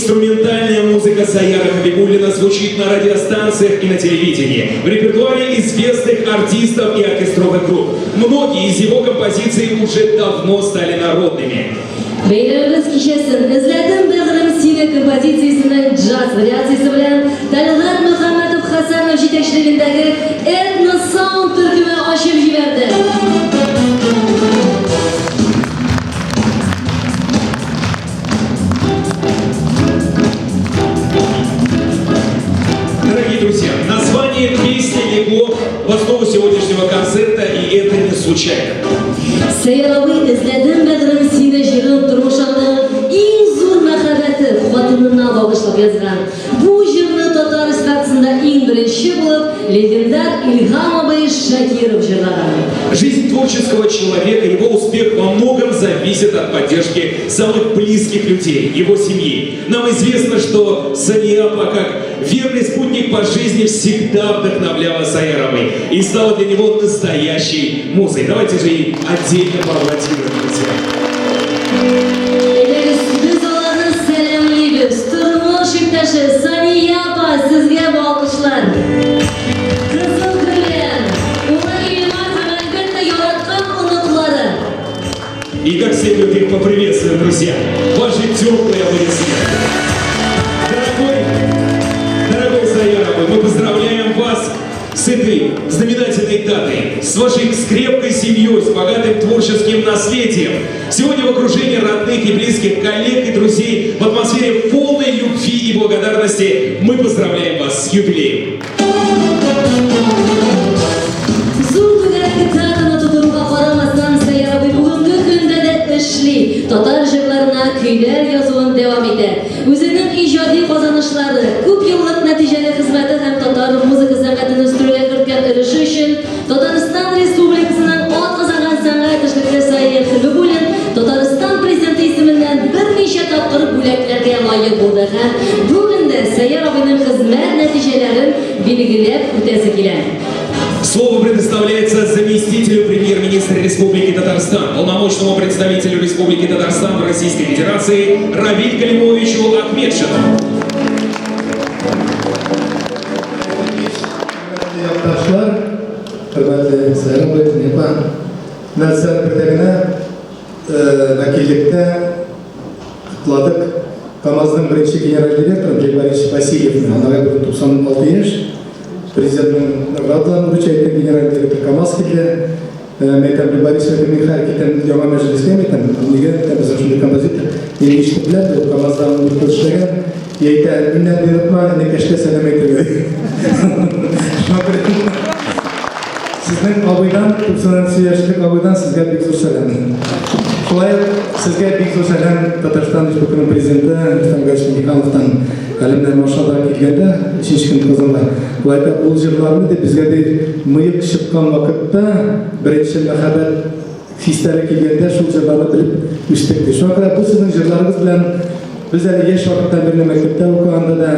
Инструментальная музыка Саяра Хабибуллина звучит на радиостанциях и на телевидении, в репертуаре известных артистов и оркестровых групп. Многие из его композиций уже давно стали народными. Бәйрәмебез кичәсен Эзләдем бәгърем сине композициясенең джаз вариациясе белән Тәлгать Мөхәммәтов Хәсәнов җитәкчелегендәге Этно Саунд төркеме ачып җибәрде. Дорогие друзья, название песни легло в основу сегодняшнего концерта, и это не случайно. Сәяр абый Эзләдем бәгърем сине җырын тормышының иң зур мәхәббәте, хатынына багышлап язган. Бу җырны татар эстрадасында иң беренче булып легендар Илһам абый Шакиров җырлаган. Жизнь творческого человека, его успех во многом зависит от поддержки самых близких людей, его семьи. Нам известно, что Сания апа, как верный спутник по жизни, всегда вдохновляла Саяровой и стала для него настоящей музой. Давайте же ей отдельно поаплодируем, друзья. Әйдәгез, без аларны сәламлибез. Тормыш иптәше Сания апа, сезгә бу алкышлар. Кызы Гүлән, улы Илмар һәм әлбәттә яраткан оныклары. И как следует их поприветствуем, друзья. Ваши теплые аплодисменты. Дорогой, дорогой Саяр абый, мы поздравляем вас с этой знаменательной датой, с вашей крепкой семьей, с богатым творческим наследием. Сегодня в окружении родных и близких, коллег и друзей, в атмосфере полной любви и благодарности мы поздравляем вас с юбилеем. Зур түгәрәк датаны тутыруга карамастан, Сәяр абый бүгенге көндә дә эшли, татар җырларына көйләр язуын дәвам итә. Үзенең иҗади казанышлары, күп еллык нәтиҗәле хезмәте һәм татар музыка сәнгатен үстерүгә керткән өлеше өчен Татарстан Республикасының атказанган сәнгать эшлеклесе Сәяр Хәбибуллин Татарстан Президенты исеменнән берничә тапкыр бүләкләргә лаек булды һәм бүген дә Сәяр абыйның хезмәт нәтиҗәләрен билгеләп үтәсе килә. Слово предоставляется заместителю премьер-министра Республики Татарстан, полномочному представителю Республики Татарстан в Российской Федерации Равиль Калимовичу Ахметшину. Якташлар, хөрмәтле Сәяр абый, апа, нәрсә бердә генә вәкиллектә котладык КАМАЗның беренче генераль директоры Андрей Борисович Васильевны, анага бүген 96 яшь, президентның наградаларын вручать итте, генераль директор КАМАЗ килде. Мин әйтәм, Андрей Борисович, мин хәл китәм яңа мәҗлескә, мин әйтәм, нигә әйтәм, безнең шундый композитор, мин ишетеп беләм, ул КАМАЗда эшләгән, әйтә, миннән онытма, энекәшкә сәлам әйтергә. Шуңа күрә сезнең абыйдан, 90 яшьлек абыйдан сезгә бик зур сәлам. Шулай ук сезгә бик зур сәлам Татарстан Республикасының президенты Рөстәм Галиевич Миңнехановтан. Әле менә машинада килгәндә, өченче көн Казанда, шулай да ул җырларны дип безгә ди мыек чыккан вакытта беренче мәхәббәт хисләре килгәндә шул җырларны белеп үстек ди. Шуңа күрә бу сезнең җырларыгыз белән без әле яшь вакыттан бирле мәктәптә укыганда да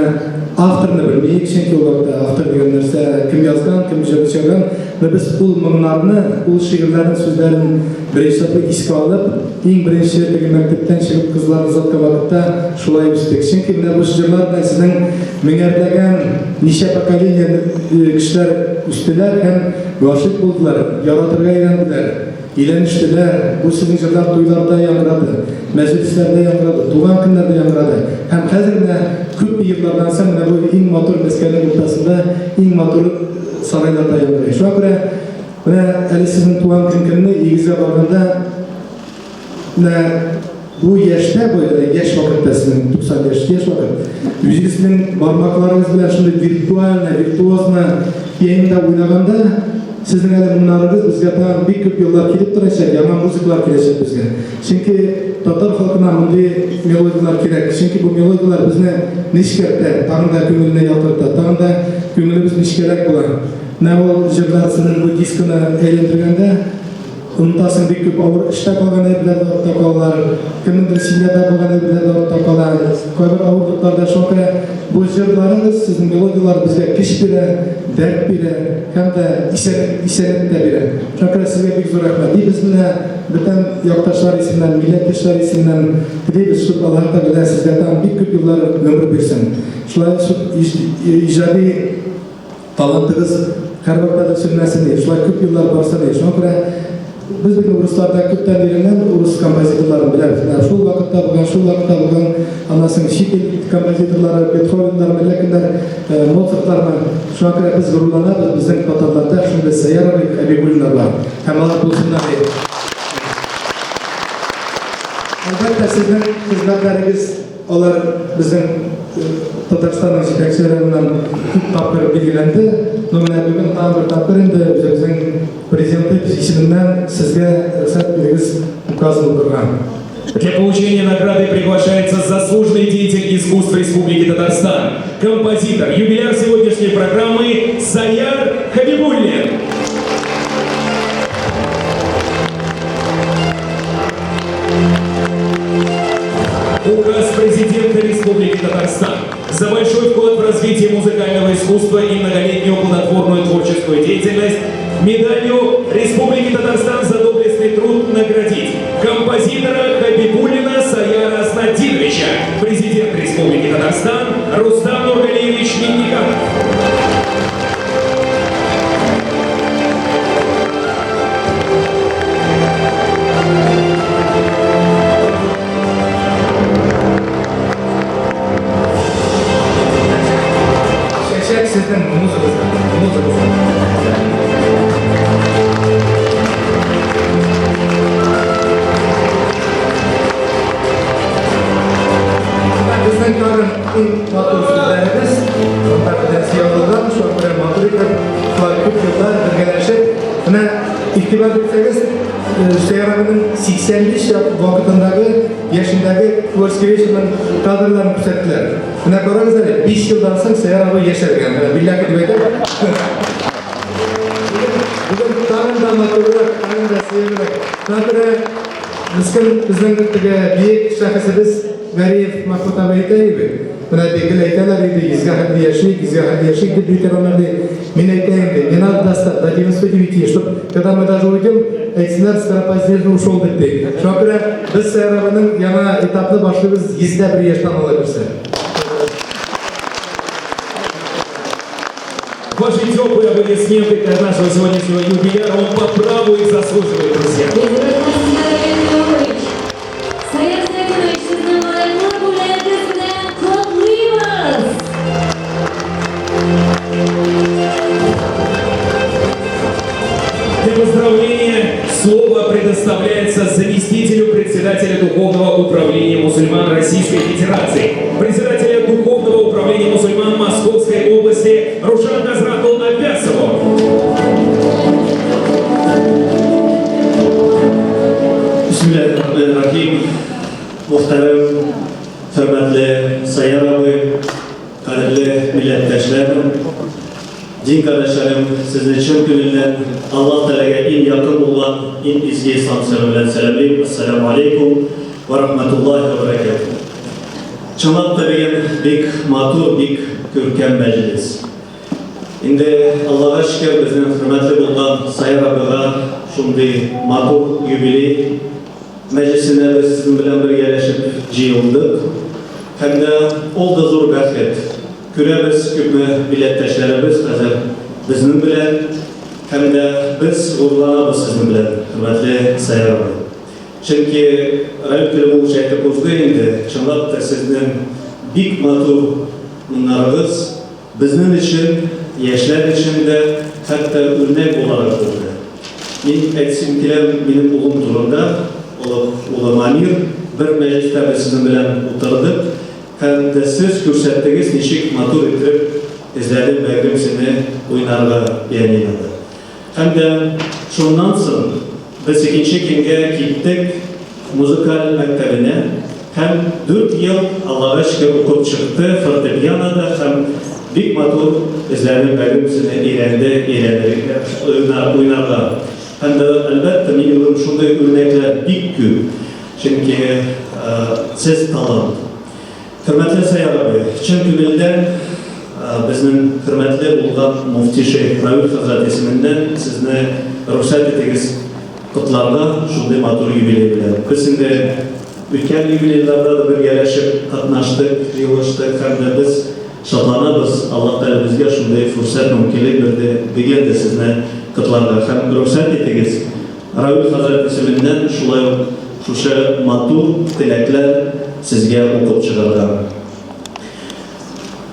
авторны белмик, чөнки ул вакытта автор дигән нәрсә кем язган, кем җыр чыгарган, но без ул моңнарны, ул шигырьләрнең сүзләрен беренче тапкыр искә алып, иң беренче теге мәктәптән чыгып кызларны озаткан вакытта шулай үстек. Чөнки менә бу җырлар белән сезнең меңәрләгән ничә поколение кешеләр үстеләр һәм гашыйк булдылар, яратырга өйрәнделәр. Өйләнештеләр, бу сезнең җырлар туйларда яңгырады, мәҗлесләрдә яңгырады, туган көннәрдә яңгырады. Һәм хәзер менә күпме еллардан соң менә бу иң матур Мәскәүнең уртасында, иң матур сарайларда яңгырый. Шуңа күрә менә әле сезнең туган көн көнне өегезгә барганда менә бу яшьтә, бу яшь вакытта сезнең 90 яшь, яшь вакыт, үзегезнең бармакларыгыз белән шундый виртуально, виртуозно пианинода уйнаганда, сезнең әле моңнарыгыз безгә тагын бик күп еллар килеп торачак, яңа музыкалар киләчәк безгә. Чөнки татар халкына мондый мелодияләр кирәк. Чөнки бу мелодияләр безне нечкәртә, тагын да күңелне ялтырта, тагын да күңелебез нечкәрәк була. Менә ул җырлар сезнең бу дискыны әйләндергәндә, Онытасың, бик күп авыр эштә калган әйберләр дә артта калалар, кемнеңдер семьяда булган әйберләр дә артта кала, кайбер авырлыклар да. Шуңа күрә бу җырларыгыз, сезнең мелодияләр безгә көч бирә, дәрт бирә һәм дә исәнлек, исәнлек тә бирә. Шуңа күрә сезгә бик зур рәхмәт. И без менә бөтен якташлар исеменнән, милләттәшләр исеменнән телибез, шул Аллаһы Тәгалә сезгә тагын бик күп еллар гомер бирсен. Шулай ук иҗади Талантыгыз һәрвакытта да сүнмәсен ди, шулай күп еллар барсын ди. Шуңа күрә без бит урысларда күптән өйрәнгән урыс композиторларын беләбез. Менә шул вакытта булган, шул вакытта булган, аннан соң чит ил композиторлары, Бетховеннар, әллә кемнәр, Моцартлармы. Шуңа күрә без горурланабыз, безнең татарларда шундый Сәйяр абый Хәбибуллиннар бар. Һәм алар булсыннар ди. Әлбәттә, сезнең хезмәтләрегез Алар безнең Татарстанның җитәкчеләреннән күп тапкыр билгеләнде. Но менә бүген тагын бер тапкыр инде үзебезнең президенты исеменнән сезгә рөхсәт бирегез указын укырга. Для получения награды приглашается заслуженный деятель искусств Республики Татарстан, композитор, юбиляр сегодняшней программы Саяр Хабибуллин. Указ президента Республики Татарстан за большой вклад в развитие музыкального искусства и многолетнюю плодотворную творческую деятельность медалью Республики Татарстан за доблестный труд наградить композитора Хабибуллина Саяра Аснатдиновича, президент Республики Татарстан Рустам Нургалиевич Минниханов. Чәчәк сезнең музыгызда, музыгызда. Безнең тагын иң матур сүзләребез, монда бездән зыялылар, шуңа күрә матур итеп, шулай күп еллар бергәләшеп, менә игътибар бирсәгез, Сәйяр абының 85 вакытындагы яшендәге творческий вечерның кадрларын күрсәттеләр. Менә карагыз әле, 5 елдан соң Сәйяр абый яшәргән. Менә билләһи дип әйтәм. Бүген тагын да матуррак, тагын да сөемрәк. Шуңа күрә мескен безнең теге бөек шәхесебез Вәриев Махмут абый әйтә иде. Менә ди, гел әйтәләр иде, йөзгә хәтле яшик, йөзгә хәтле яшик дип ветераннар ди. Мин әйтә инде, не надо достать до 99, чтоб когда мы даже уйдем, әйтсеннәр, скоропостижно ушел дип ди. Шуңа күрә без Сәйяр абыйның яңа этапны башлыйбыз 101 яшьтән ала бирсә. Ваши теплые аплодисменты для нашего сегодняшнего юбиляра. Он по праву их заслуживает, друзья. Саяр Зәкирович, сезне лаеклы бүләгегез белән котлыйбыз! Для поздравления слово предоставляется заместителю председателя Духовного управления мусульман Российской Федерации, председателя Духовного управления мусульман Московской области Рушан Хазрату Аббясову. Бисмиллахир-рахманир-рахим. Мөхтәрәм, хөрмәтле Сәйяр абый, кадерле милләттәшләрем, дин кардәшләрем, сезне чын күңелдән Аллаһ Тәгаләгә иң якын булган, иң изге ислам сәламе белән сәламлим. Ассаламу алейкум ва рахматуллаһи ва баракатуһ. Чынлап та бүген бик матур, бик күркәм мәҗлес. Инде Аллага шөкер, безнең хөрмәтле булган Саяр абыйга шундый матур юбилей мәҗлесенә без сезнең белән бергәләшеп җыелдык. Һәм дә ул да зур бәхет. Күрәбез, күпме милләттәшләребез хәзер безнең белән. Һәм дә без горурланабыз сезнең белән, хөрмәтле Саяр абый. Чөнки Раил Кәлимуллович әйтеп узды инде, чынлап та сезнең бик матур моңнарыгыз безнең өчен, яшьләр өчен дә хәтта үрнәк буларак булды. Мин әйтсем килә минем улым турында, олы улым Амир, бер мәҗлестә без сезнең белән утырдык һәм дә сез күрсәттегез ничек матур итеп эзләдем бәгърем сине уйнарга пианинода. Һәм дә шуннан соң без икенче көнгә киттек музыкаль мәктәбенә һәм дүрт ел, Аллага шөкер, укып чыкты фортепианода һәм бик матур эзләрнең бәгырьсене өйрәнде, өйрәнергә, уйнарга. Һәм дә, әлбәттә, мин уйлыйм, шундый үрнәкләр бик күп. Чөнки сез талант. Хөрмәтле Сәяр абый, чын күңелдән безнең хөрмәтле булган мөфти шәех Равил хәзрәт исеменнән сезне рөхсәт итегез котларга шундый матур юбилей белән. Без инде үткән юбилейларда да бергәләшеп катнаштык, җыелыштык һәм дә без шатланабыз, Аллаһ Тәгалә безгә шундый фурсәт, мөмкинлек бирде бүген дә сезне котларга. Һәм рөхсәт итегез, Равил хәзрәт исеменнән шулай ук шушы матур теләкләр сезгә укып чыгарга.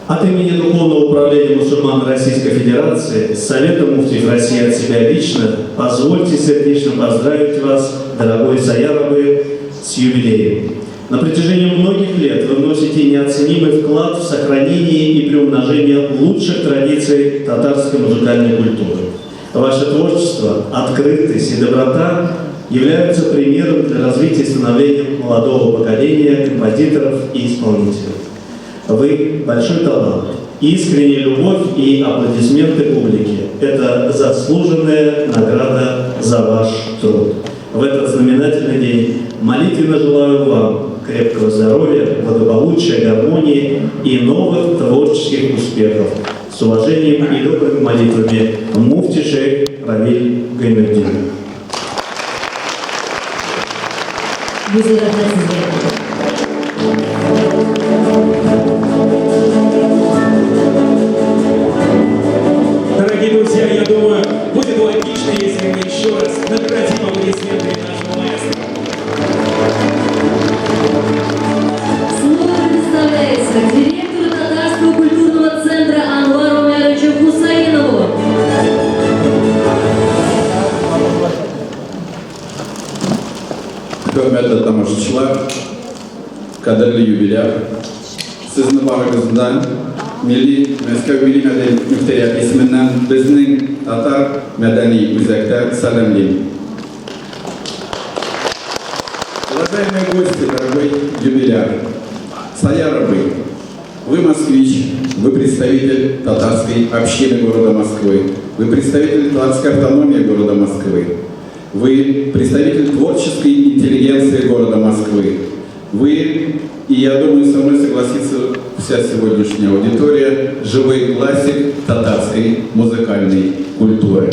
От имени Духовного управления мусульман Российской Федерации, Совета муфтиев России от себя лично, позвольте сердечно поздравить вас, дорогой Саяр абый, с юбилеем. На протяжении многих лет вы вносите неоценимый вклад в сохранение и приумножение лучших традиций татарской музыкальной культуры. Ваше творчество, открытость и доброта являются примером для развития и становления молодого поколения композиторов и исполнителей. Вы большой талант, искренняя любовь и аплодисменты публики – это заслуженная награда за ваш труд. В этот знаменательный день молитвенно желаю вам крепкого здоровья, благополучия, гармонии и новых творческих успехов. С уважением и добрыми молитвами, муфти шейх Равиль Гайнутдин. Бик зур рәхмәт сезгә. Дорогие друзья, я думаю, будет логично, если мы еще раз наградим аплодисментами нашего маэстро. Слово предоставляется директору Татарского культурного центра Анвару Умяровичу Хусаинову. Хөрмәтле тамашачылар, кадерле юбиляр, сезне барыгызны да Милли Мәскәү милли мәдәни мөхтәрият исеменнән безнең татар мәдәни үзәктә сәламлим. Уважаемые гости, дорогой юбиляр, Саяр абый, вы москвич, вы представитель татарской общины города Москвы, вы представитель татарской автономии города Москвы, вы представитель творческой интеллигенции города Москвы. Вы, и я думаю, со мной согласится вся сегодняшняя аудитория, живой классик татарской музыкальной культуры.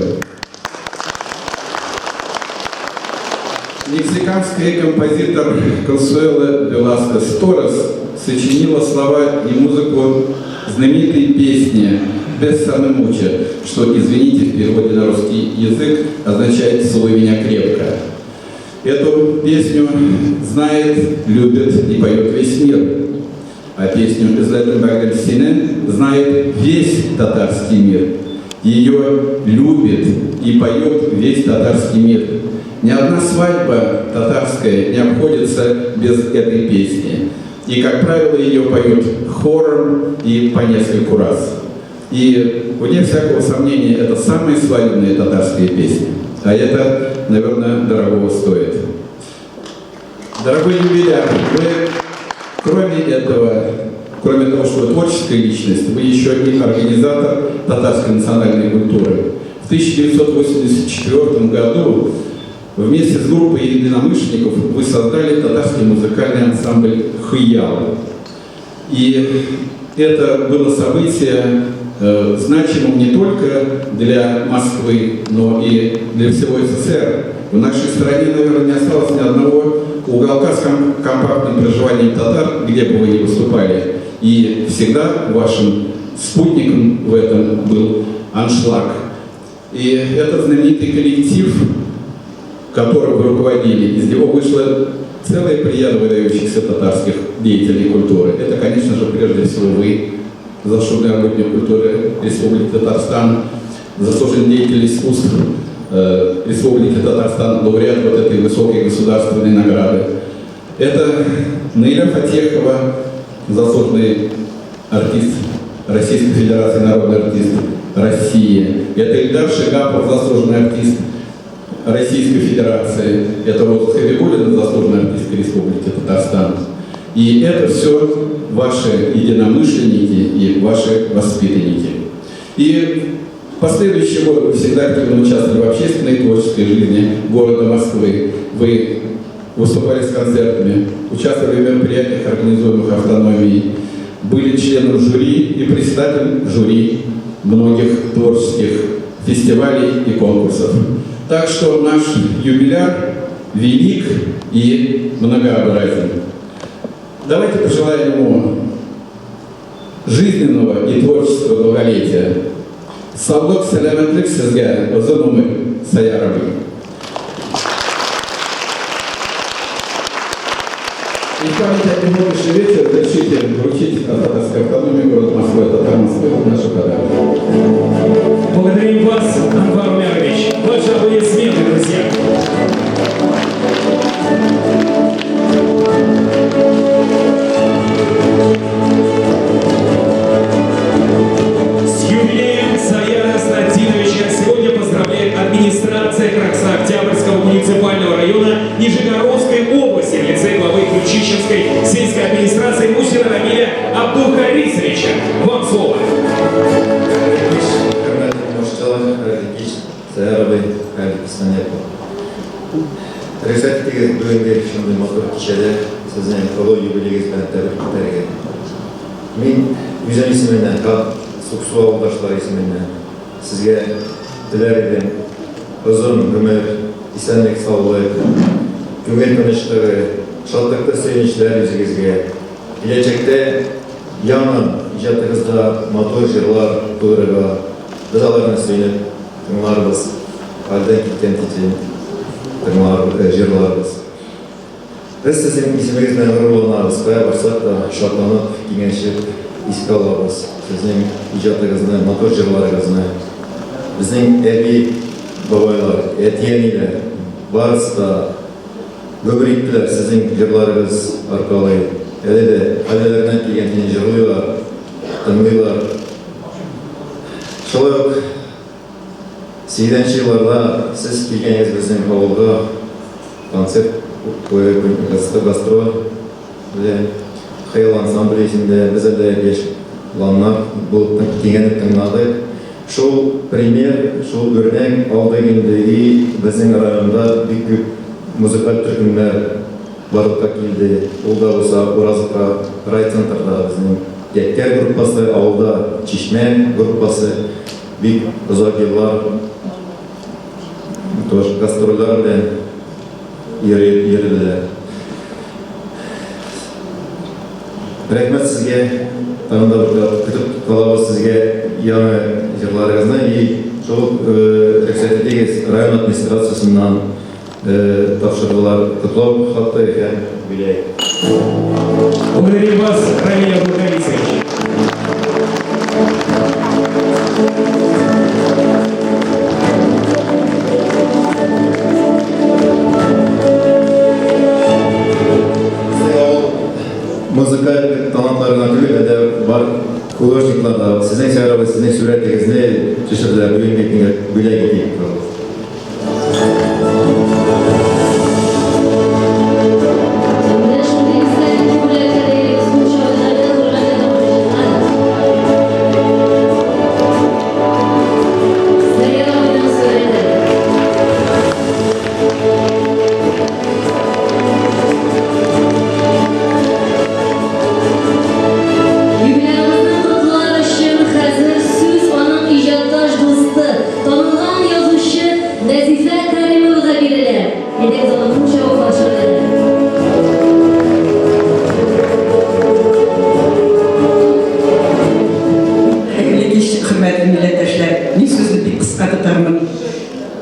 Мексиканский композитор Консуэло Веласкес Торрес сочинила слова и музыку знаменитой песни «Бесаме мучо», что, извините, в переводе на русский язык означает «целуй меня крепко». Эту песню знает, любит и поет весь мир. А песню «Эзләдем бәгърем сине» знает весь татарский мир. Ее любит и поет весь татарский мир. Ни одна свадьба татарская не обходится без этой песни. И, как правило, ее поют хором и по нескольку раз. И, вне всякого сомнения, это самая свадебная татарская песня. А это, наверное, дорогого стоит. Дорогой юбиляр, вы, кроме этого, кроме того, что вы творческая личность, вы еще и организатор татарской национальной культуры. В 1984 году вместе с группой единомышленников вы создали татарский музыкальный ансамбль «Хыял». И это было событие значимым не только для Москвы, но и для всего СССР. В нашей стране, наверное, не осталось ни одного уголка с компактным проживанием татар, где бы вы ни выступали. И всегда вашим спутником в этом был аншлаг. И этот знаменитый коллектив, которым вы руководили, из него вышла целая плеяда выдающихся татарских деятелей культуры. Это, конечно же, прежде всего вы, заслуженный работник культуры Республики Татарстан, заслуженный деятель искусств Республики Татарстан, лауреат вот этой высокой государственной награды. Это Наиля Фатехова, заслуженный артист Российской Федерации, народный артист России. Это Ильдар Шигапов, заслуженный артист Российской Федерации. Это Роза Хабибуллина, заслуженная артистка Республики Татарстан. И это все ваши единомышленники и ваши воспитанники. И В последующие годы вы всегда активно участвовали в общественной и творческой жизни города Москвы. Вы выступали с концертами, участвовали в мероприятиях, организуемых автономией, были членом жюри и председателем жюри многих творческих фестивалей и конкурсов. Так что наш юбиляр велик и многообразен. Давайте пожелаем ему жизненного и творческого долголетия. Саулык, сәламәтлек сезгә, озын гомер, Сәяр абый. И в память о сегодняшний вечер разрешите вручить от Татарской автономии города Москвы, Татар Москвы, наши подарки. Благодарим вас, Анвар Умярович. Ваши аплодисменты, друзья. С юбилеем Саяра Константиновича сегодня поздравляет администрация Краснооктябрьского муниципального района Нижегородской области в лице главы Ключищенской сельской администрации Мусина Рамиля Абдулхарисовича. Вам слово. Хөрмәтле мужчалар, хәерле кич, Сәяр абый, хәерле кич, Сания апа. Рөхсәт итегез бүгенге шундый матур кичәдә сезне олы юбилеегез белән тәбрик итәргә. Мин үзем исеменнән һәм Суксу авылдашлары исеменнән сезгә теләр идем озын гомер, исәнлек, саулык, күңел тынычлыгы, шатлыклы сөенечләр үзегезгә. Киләчәктә яңа иҗатыгызда матур җырлар тудырырга, без аларны сөенеп тыңларбыз, хәлдән киткән тиклем тыңлар, җырларбыз. Без сезнең исемегез белән горурланабыз, кая барсак та, шатланып, киңәшеп искә алабыз сезнең иҗатыгызны, матур җырларыгызны. Безнең әби, бабайлар, әти-әниләр, барысы да гомер иттеләр сезнең җырларыгыз аркалый. Әле дә хәлләреннән килгән тиен җырлыйлар, тыңлыйлар. Шулай ук сигезенче елларда сез килгәнегез безнең авылга концерт куеп, гастроль белән Хыял ансамбле исемендә без әле яшь уланнар булып киңәнеп тыңладык. Шул пример, шул үрнәк алдык инде и безнең районда бик күп музыкаль төркемнәр барлыкка килде. Ул да булса Уразовка райцентрда безнең Ядкәр группасы, авылда Чишмә группасы бик озак еллар тоже гастрольләр белән йөри йөрделәр. Рәхмәт сезгә, тагын да бер кат көтеп калабыз сезгә яңа җырларыгызны и шул рөхсәт итегез, район администрациясеннән тапшырдылар котлау хаты һәм бүләк. Благодарим вас, Рамиль Абдулхарисович. Безнең авыл музыкаль талантлары гына түгел, ә дә бар художниклар да. Сезнең чыгарабыз, сезнең сурәтегезне төшерделәр, бүгенге көнгә бүләк итик. Менә шундый истәлекле бүләккә дә ирешү чаралары хөрмәтле тамашачылар. Сәяр абыйның сурәте. Юбилярыбызны котлар өчен хәзер сүз аның иҗатташ дусты, танылган язучы Нәзифә Кәримовага бирелә. Әйдәгез аны кул чабып каршы алыйк. Хәерле кич, хөрмәтле милләттәшләр. Мин сүзне бик кыска тотармын.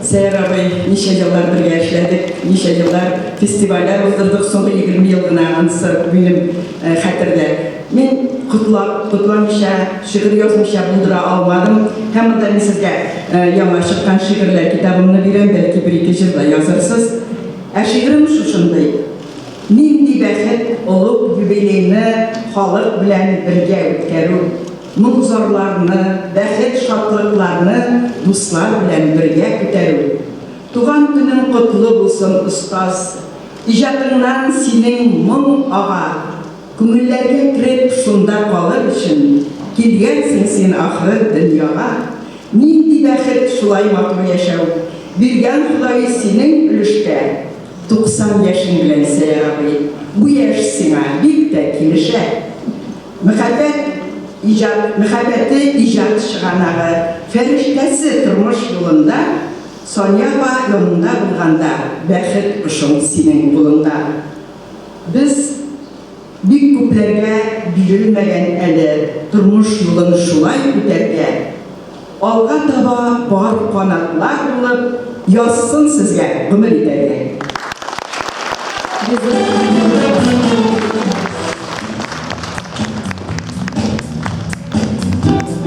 Сәяр абый, ничә еллар бергә эшләдек, ничә еллар фестивальләр уздырдык, соңгы 20 ел гына анысы минем хәтердә. Мин котлап, котламыйча, шигырь язмыйча булдыра алмадым. Һәм монда мин сезгә яңа чыккан шигырьләр китабымны бирәм, бәлки бер-ике җыр да язырсыз. Ә шигырем шушындый. Нинди бәхет олуг юбилейны халык белән бергә үткәрү! Моң-зарларны, бәхет-шатлыкларны дуслар белән бергә күтәрү. Туган көнең котлы булсын, остаз! Иҗатыңнан синең моң ага. Күңелләргә кереп, шунда калыр өчен Килгәнсең син, ахры, дөньяга. Нинди бәхет шулай матур яшәү! Биргән Ходай синең өлешкә 90 яшең белән, Сәяр абый. Бу яшь сиңа бик тә килешә. Мәхәббәт, иҗат, мәхәббәте, иҗат чыганагы, фәрештәсе тормыш юлында, Сания апа яныңда булганда, бәхет кошың синең кулыңда. Без бик күпләргә бирелмәгән әле тормыш юлын шулай үтәргә. Алга таба пар канатлар булып, язсын сезгә гомер итәргә.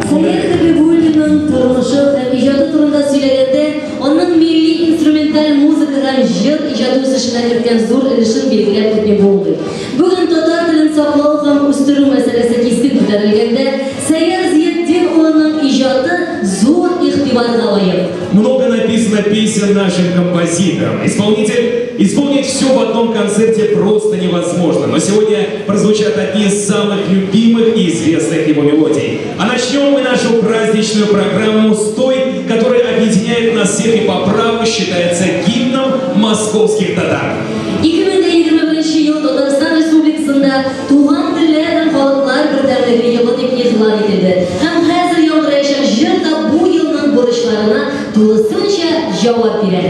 Сәйяр Хәбибуллинның тормышы һәм иҗаты турында сөйләгәндә, аның милли инструменталь музыка һәм җыр иҗаты үсешенә керткән зур өлешен билгеләп үтми булмый. Бүген татар телен саклау һәм үстерү мәсьәләсе кискен күтәрелгәндә, Сәйяр Зыятдин улының иҗаты зур игътибарга лаек. Много написано песен нашим композиторам. Исполнитель исполнить все в одном концерте просто невозможно. Но сегодня прозвучат одни из самых любимых и известных его мелодий. А начнем мы нашу праздничную программу с той, которая объединяет нас всех и по праву считается гимном московских татар. 2021 ел Татарстан Республикасында Туган телләр һәм халыклар бердәмлеге елы дип игълан ителде. Һәм хәзер яңгыраячак җыр да бу елның бурычларына тулысынча җавап бирә.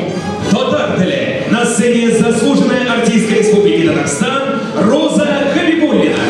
Татар теле. На сцене заслуженная артистка Республики Татарстан Роза Хабибуллина.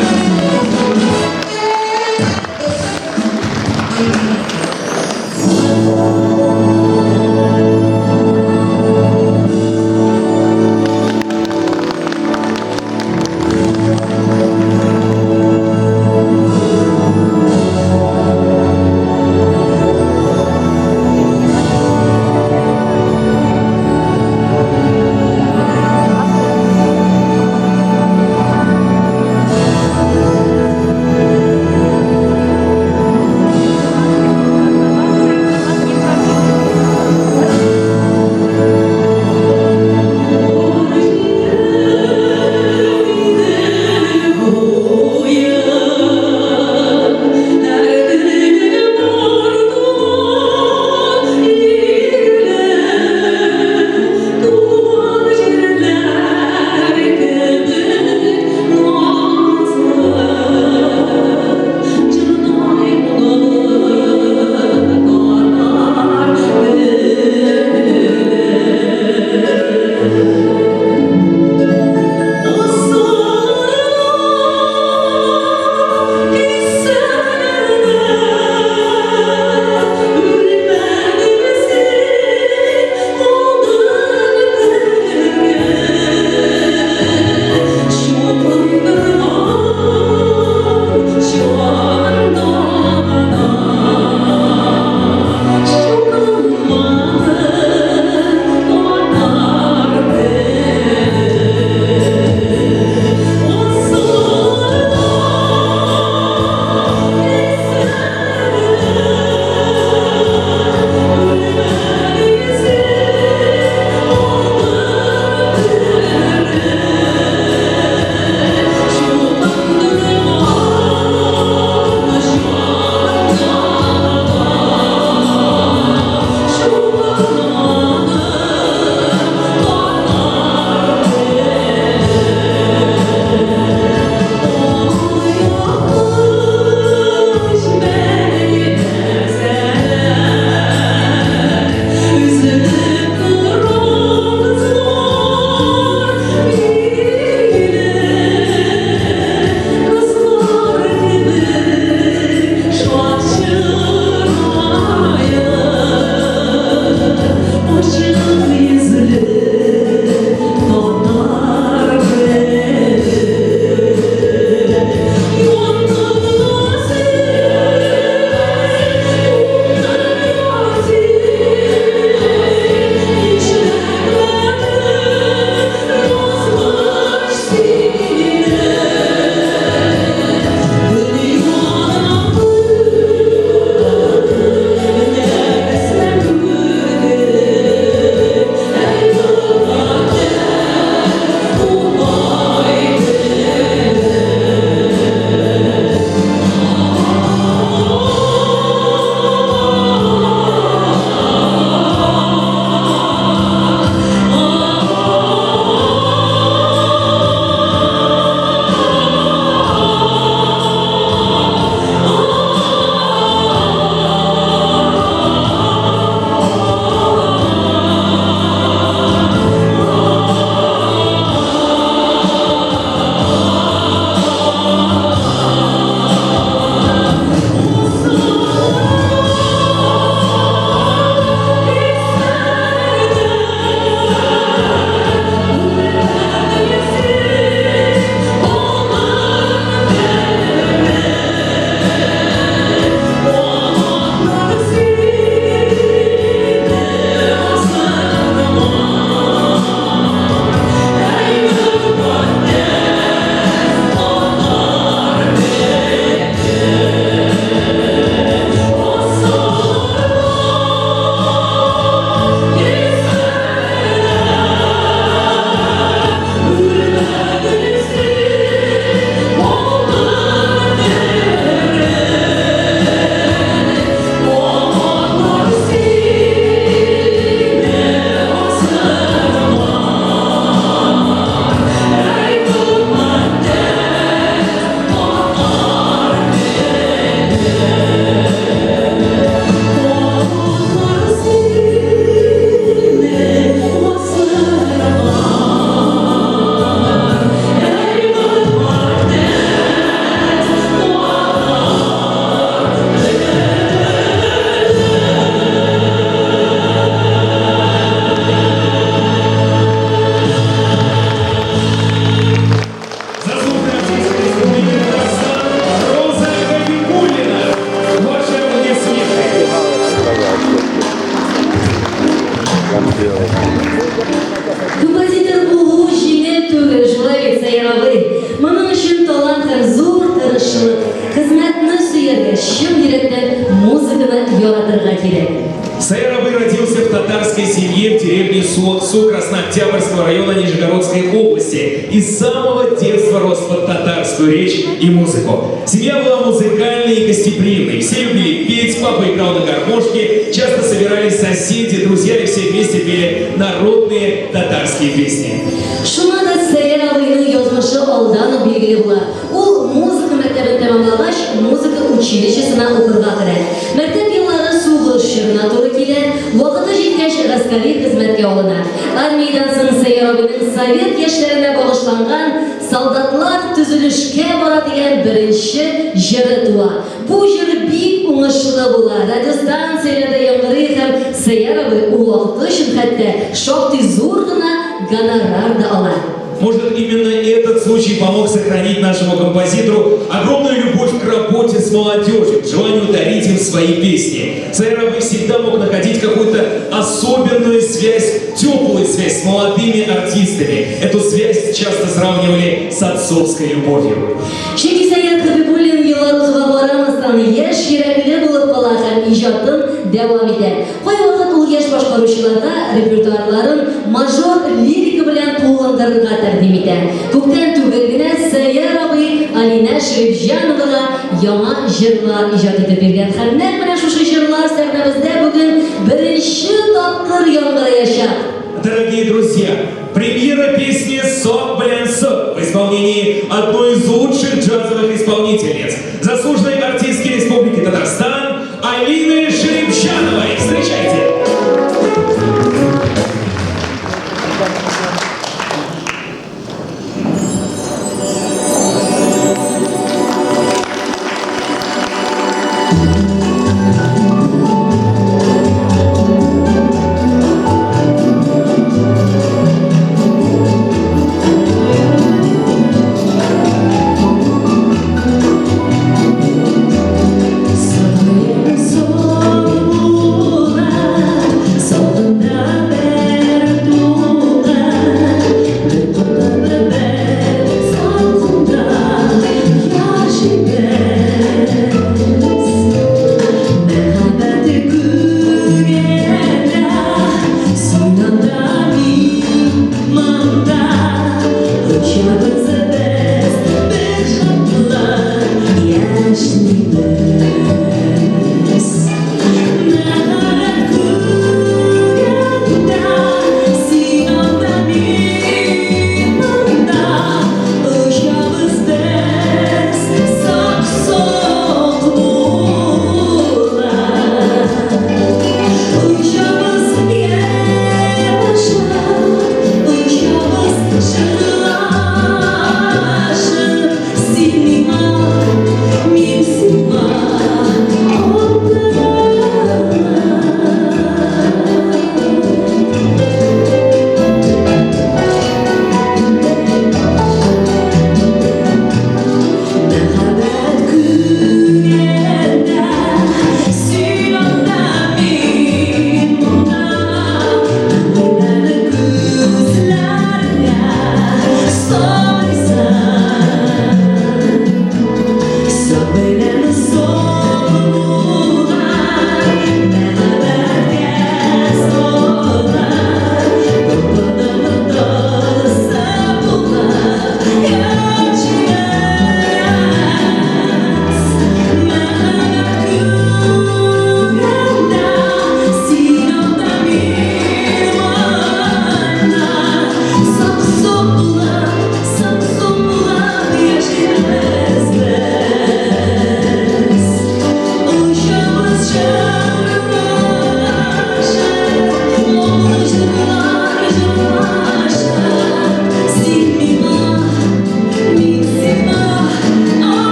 Композитор булу җиңел түгел, шулай бит, Сәйяр абый? Моның өчен талант һәм зур тырышлык, хезмәтне сөяргә, чын йөрәктән музыканы яратырга кирәк. Саяр абый родился в татарской семье в деревне Суаксу Краснооктябрьского района Нижегородской области и с самого детства рос под татарскую речь и музыку. Семья была музыкальной и гостеприимной. Все любили петь, папа играл на гармошке, часто собирались соседи, друзья и все вместе пели народные татарские песни. Шуңа да Сәйяр абыйның язмышы алдан ук билгеле була. Ул музыка мәктәбен тәмамлагач, музыка училищесына укырга керә. Мәктәп еллары сугыш чорына туры килә, вакыты җиткәч, гаскәри хезмәткә алына. Армиядән соң Сәйяр абыйның совет яшьләренә багышланган Солдатлар төзелешкә бара дигән беренче җыры туа. Бу җыр бик уңышлы була, радиостанцияләрдә яңгырый һәм Сәйяр абый ул вакыты өчен хәтта шактый зур гына гонорар да ала. Может, именно этот случай помог сохранить нашему композитору огромную любовь к работе с молодежью, к желанию дарить им свои песни. Саяр абый всегда мог находить какую-то особенную связь, теплую связь с молодыми артистами. Эту связь часто сравнивали с отцовской любовью. Чөнки Сәйяр Хәбибуллин еллар узуга карамастан, яшь йөрәкле булып кала һәм иҗатын дәвам итә. Кайвакыт ул яшь башкаручыларга репертуарларын мажор лирика белән тулыландырырга тәкъдим итә. Күптән түгел генә Сәйяр абый Алинә Шәрипҗановага яңа җырлар иҗат итеп биргән һәм нәкъ менә шушы җырлар сәхнәбездә бүген беренче тапкыр яңгыраячак. Дорогие друзья, премьера песни «Сок белән сок» в исполнении одной из лучших джазовых исполнительниц, заслуженной артистки Республики Татарстан Алины Шерипчановой. Встречайте!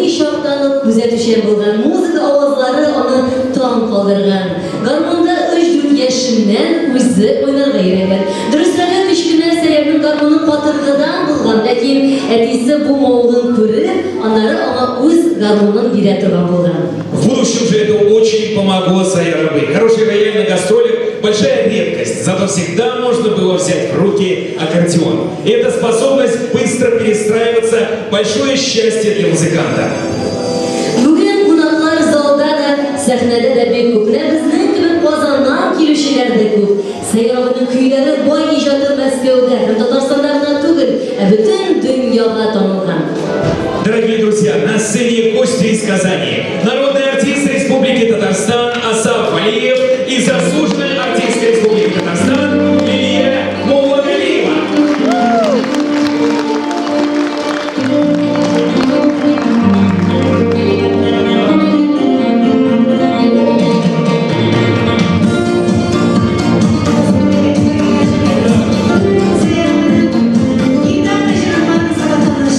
Бәләкәй чактан ук күзәтүчән булган, музыка авазлары аны таң калдырган. Гармунда өч-дүрт яшеннән үзе уйнарга өйрәнгән. Дөресрәге, кечкенә Сәйярның гармуны катыргыдан булган, ләкин әтисе бу мавыгын күреп, аннары аңа үз гармунын бирә торган булган. В будущем же это очень помогло Саяр абый. Хороший рояль на гастролях – большая редкость, зато всегда можно было взять в руки аккордеон. И эта способность быстро перестраиваться – большое счастье для музыканта. Бүген кунаклар залда да, сәхнәдә дә бик күп. Менә безнең кебек Казаннан килүчеләр дә күп. Сәйяр абыйның көйләре, бай иҗаты Мәскәүдә һәм Татарстанда гына түгел, ә бөтен дөньяга танылган. Дорогие друзья, на сцене гости из Казани. Народный артист Республики Татарстан Асаф Валиев и заслуженная артистка Республики Татарстан Лилия Муллагалиева. Гитара җырыннан сагыныш.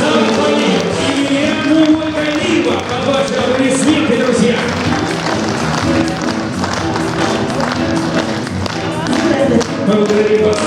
Замполит Илья Муллагалиева. Под ваши аплодисменты, друзья. Благодарим вас.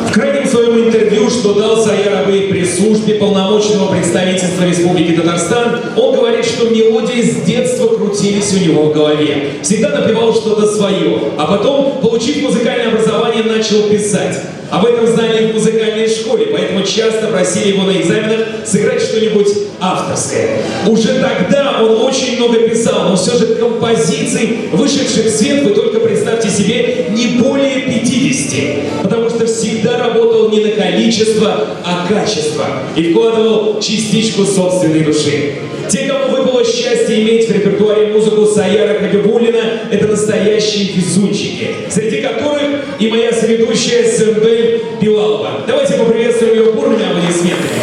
В крайнем своем интервью, что дал Саяр абый пресс-службе полномочного представительства Республики Татарстан, он говорит, что мелодии с детства крутились у него в голове. Всегда напевал что-то свое, а потом, получив музыкальное образование, начал писать. Об этом знали в музыкальной школе, поэтому часто просили его на экзаменах сыграть что-нибудь авторское. Уже тогда он очень много писал, но все же композиций, вышедших в свет, вы только представьте себе, не более 50. Потому что всегда работал не на количество, а качество. И вкладывал частичку собственной души. Те, кому выпало счастье иметь в репертуаре музыку Саяра Хабибуллина, это настоящие везунчики, среди которых и моя соведущая Сэмбель Билалова. Давайте поприветствуем ее бурными аплодисментами.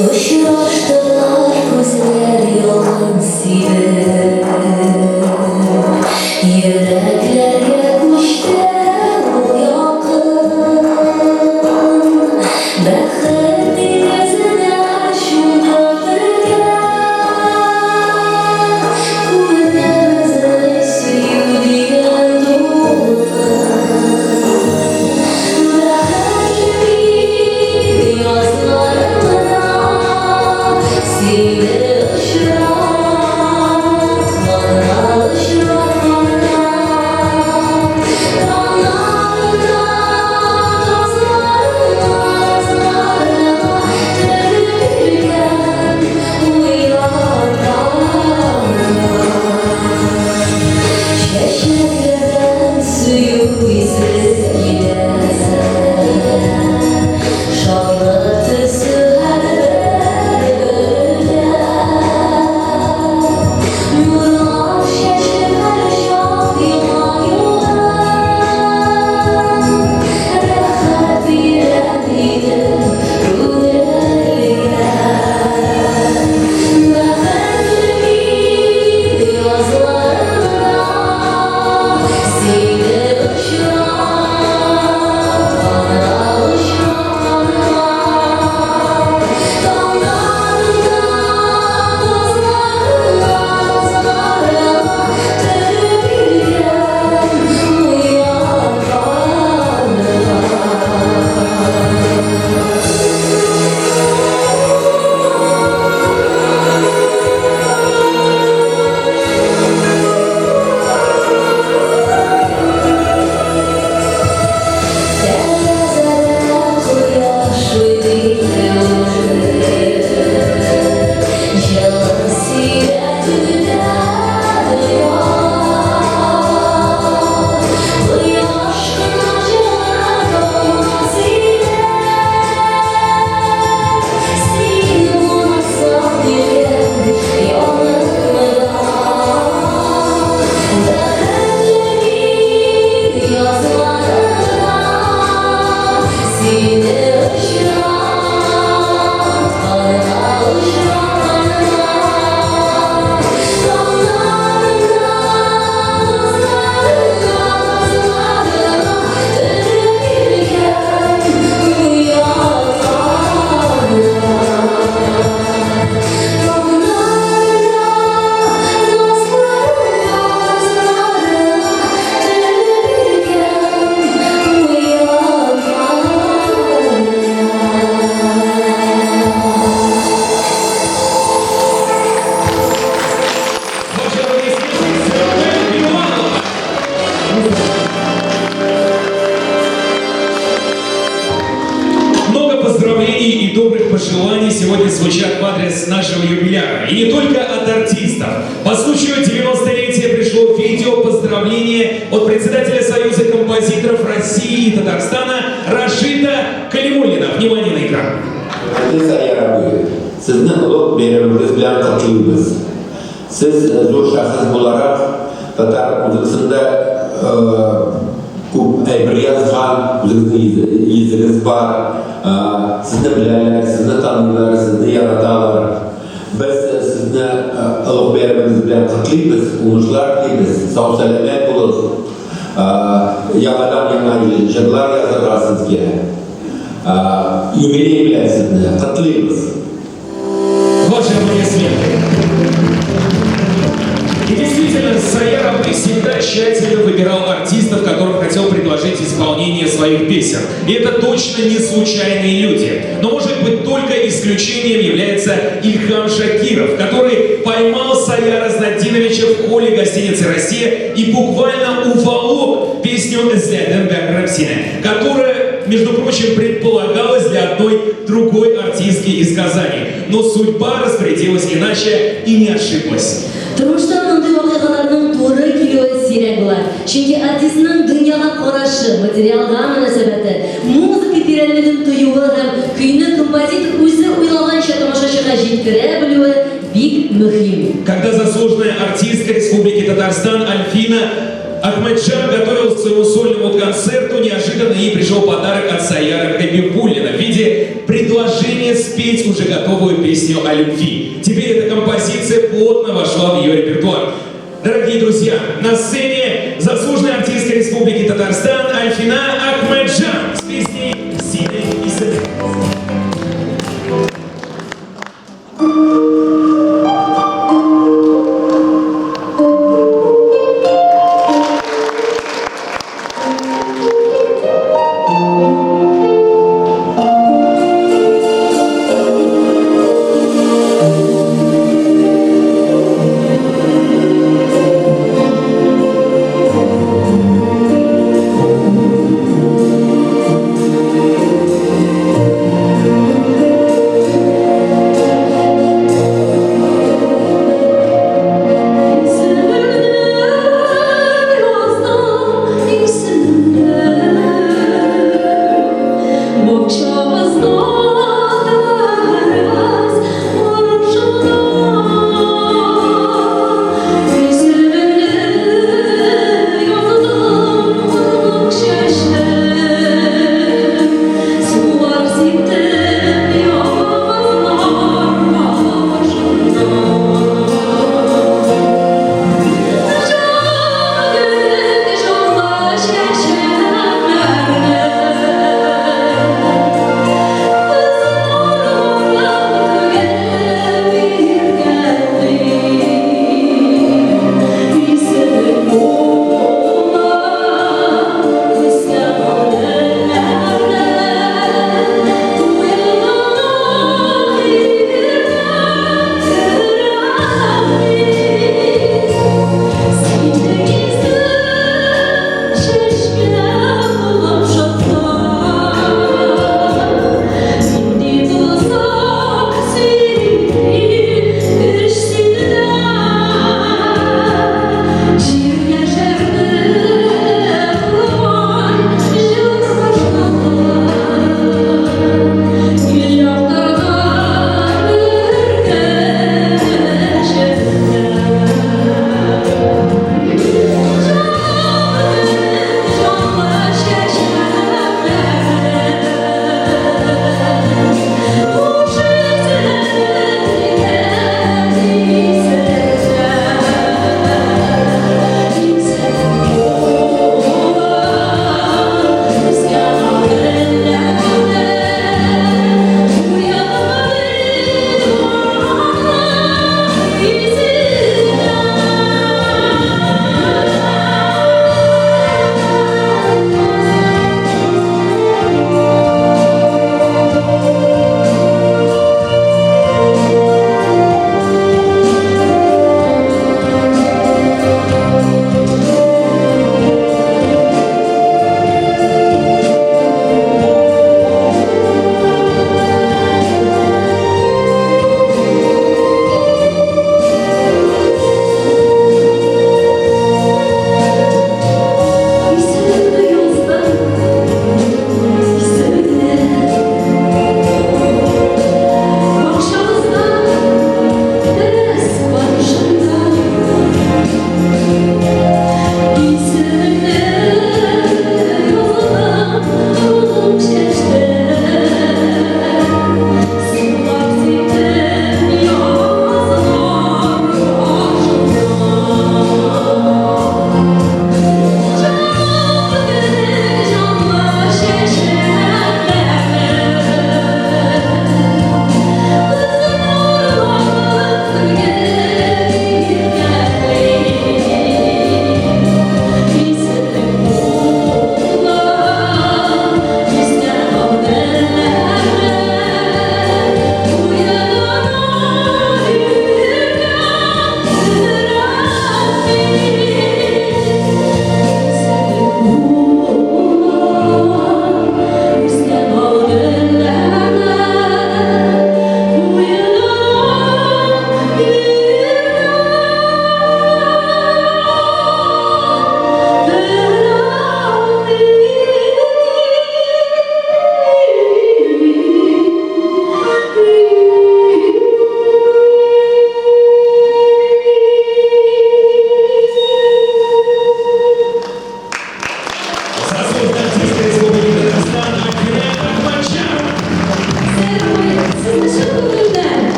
Очраштылар күзләр ялкын сибеп, Йөрәкләргә күчте ул ялкын. Бәхет диңгезенә чумдык бергә, Күрәбез сөю дигән дулкын. Бәхетле мин язларымда сине очратканга, очратканга. Таңнарда назларыңа, назларыңа төрелгән уйларга. Чәчәкләрдән сөю исе килә, Шатлык төсе һәрбер гөлдә. Нурлар чәчеп һәрчак елмаюың, Рәхәт бирә минем күңелгә. Бәхетле мин язларымда сине очратканга, очратканга. Таңнарда назларыңа, назларыңа төрелгән уйларга. Тәрәзәдә кояш уйный, Җылы сибә төнлә дөнья. Кояш кына җылы алмас иде, Син булмасаң микән янымда. Бәхетле мин язларымда сине очратканга, очратканга. Таңнарда назларыңа, назларыңа төрелгән уйларга. Таңнарда назларыңа, назларыңа төрелгән уйларга. Ваши аплодисменты Сэмбель Билалова. Много поздравлений и добрых пожеланий сегодня звучат в адрес нашего юбиляра. И не только от артистов. По случаю 90-летия пришло видео поздравление от председателя Союза композиторов России и Татарстана Рашита Калимуллина. Внимание на экран. Хөрмәтле Сәйяр абый, сезне олуг бәйрәмегез белән котлыйбыз. Сез зур шәхес буларак Татар музыкасында күп әйбер язган, үзегезнең йөзегез бар. Сезне беләләр, сезне таныйлар, сезне яраталар. Без сезне олуг бәйрәмегез белән котлыйбыз, уңышлар телибез, сау-сәламәт булыгыз. Яңадан-яңа җырлар язарга сезгә. Юбилей белән сезне котлыйбыз. Ваши аплодисменты. И действительно, Саяр абый всегда тщательно выбирал артистов, которым хотел предложить исполнение своих песен. И это точно не случайные люди. Но, может быть, только исключением является Ильхам Шакиров, который поймал Саяра Знатдиновича в холле гостиницы «Россия» и буквально уволок песню «Эзләдем бәгърем сине», которая, между прочим, предполагалась для одной другой артистки из Казани. Но судьба распорядилась иначе и не ошиблась. Тормышта мондый вакыйгаларның туры килүе сирәк була. Чөнки артистның дөньяга карашы, материалга мөнәсәбәте, музыка тирәнлеген тоюы һәм көйне композитор үзе уйлаганча тамашачыга җиткерә белүе бик мөһим. Когда заслуженная артистка Республики Татарстан Альфина Ахмеджан готовилась к своему сольному концерту, неожиданно ей пришел подарок от Саяра Хабибуллина в виде предложения спеть уже готовую песню о любви. Теперь эта композиция плотно вошла в ее репертуар. Дорогие друзья, на сцене заслуженная артистка Республики Татарстан Альфина Ахмеджан с песней «Сине эзләдем».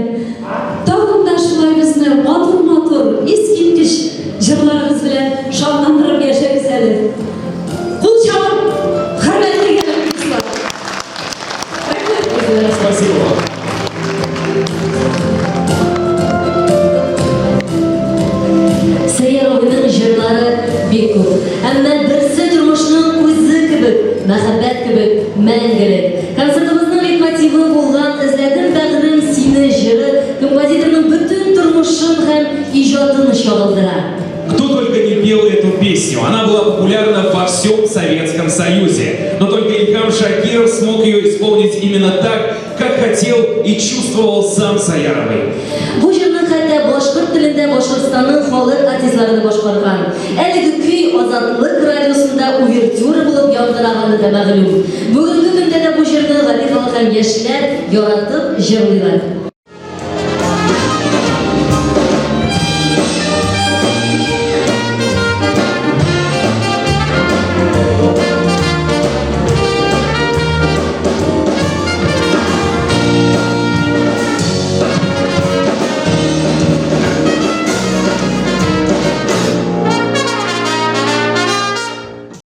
икән. Тагын да шулай безне матур-матур, искиткеч җырларыгыз белән шатландырып яшәгез әле. Кул чабып, хөрмәтле дуслар. Рәхмәт сезгә. Спасибо вам. Сәяр абыйның җырлары бик күп. Әмма берсе тормышның үзе кебек, мәхәббәт кебек мәңгелек. Концертыбызның лейтмотивы булган Эзләдем бәгърем сине җыры композиторның бөтен тормышын һәм иҗатын чагылдыра. Кто только не пел эту песню. Она была популярна во всем Советском Союзе. Но только Ильхам Шакиров смог ее исполнить именно так, как хотел и чувствовал сам Саяр абый. Бу җырны хәтта башкорт телендә Башкортстанның халык артистлары да башкарган. Әлеге көй Азатлык радиосында увертюра булып яңгыраганы да мәгълүм. Бүгенге көндә дә бу җырны гади халык һәм яшьләр яратып җырлыйлар.